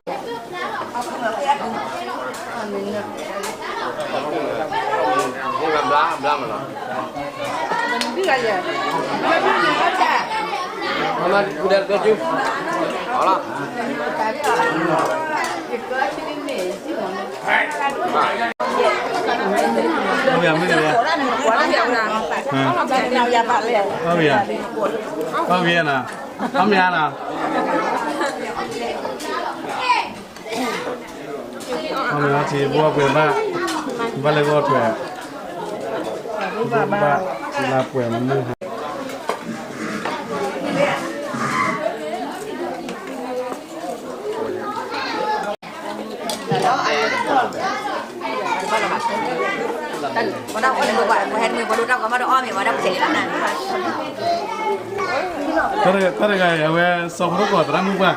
ဘျါဘျါမးလီၤ. မၤကူဒဲးကဲကၠူ, အလီၤ. အီၣ်ဘၣ်မ့ၢ်လဲၣ်, အီၣ်ဘၣ်, အီၣ်ဘၣ်နၤ, အီၣ်မ့ၢ်နၤ, အီၣ်မ့ၢ်နၤထံ ဘိပှဲၤဘၣ်, ဘၣ်လဲၤဂီၢ်ထွဲ, ဘၣ်လၢပှဲၤမနုၤ, တၢ်တဂၤအံၤ အဝဲစီၤဖိဒိၣ်ကီၢ်သရၣ်မုၣ်ပှၢ်,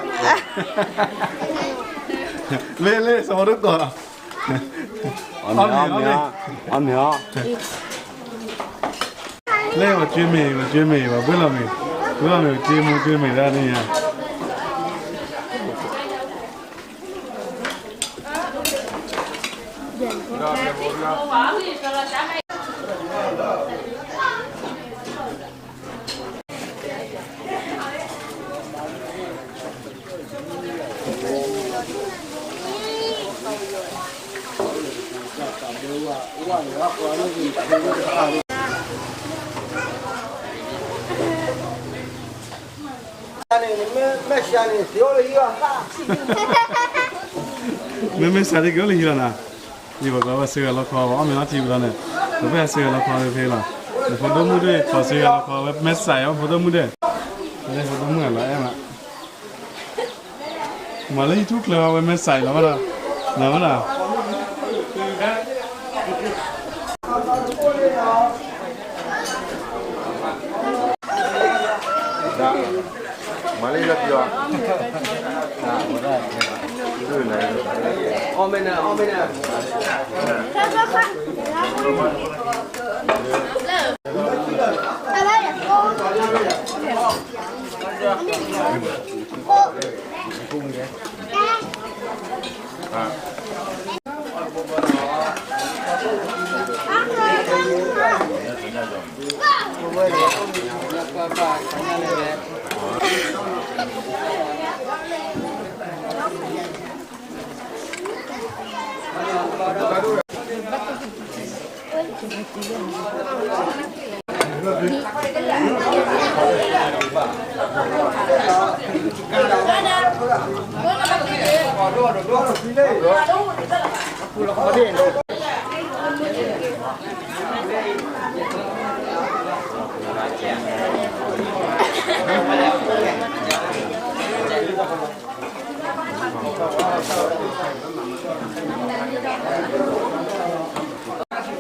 လၢလၢစီၤဖိဒိၣ်ကီၢ်, အီၣ်မ့ၢ်, အီၣ်မ့ၢ်, လၢပှၤကွ့မ့ၤ, ပှၤကွ့မ့ၤ, ပှၤဘှ့ၣ်လီၤမ့ၤ, ဘှ့ၣ်လီၤမ့ၤ ကွ့မ့ၤကွ့မ့ၤဒၣ်န့ၣ်ဧါ. မ့မ့ၢ်စးဒ်ကအိၣ်လၢဟံၣ်လီၤနၤ, ယပှၤကီၢ်ဘၣ်စ့ၢ်ကီးလီခီ, အီၣ်မ့ၢ်အီထံပလီန့ၣ်, ပဘၣ်စ့ၢ်ကီးလီခီ, အီၣ်မ့ၢ်အီထံပလီန့ၣ်, နဖိဒိၣ်မုၣ်ဒၣ် ခီစ့ၢ်ကီးလီခီဝဲ မဲာ်စးအီၤ ဖိဒိၣ်မုၣ်ဒၣ်, ဖိဒိၣ်မုၣ်လီၤအဲၣ်မး, မၤလၢယထူၣ်ကျၢၤဝဲ မဲာ်စးအံၤလီၤဝဲဒၣ်, နဝဲဒၣ် မၤလၢယထူၣ်ကျၢၤ, အီၣ်မ့ၢ်နၤ, အီၣ်မ့ၢ်န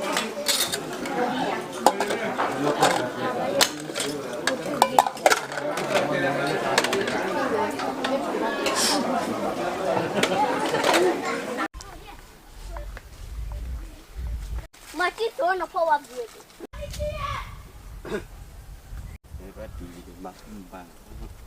ၤ. ကံၣ်သိးနဖီၣ်ဝါဘုဝဲ, ဘၣ်တူၢ်လံမၤမၤလီၤ,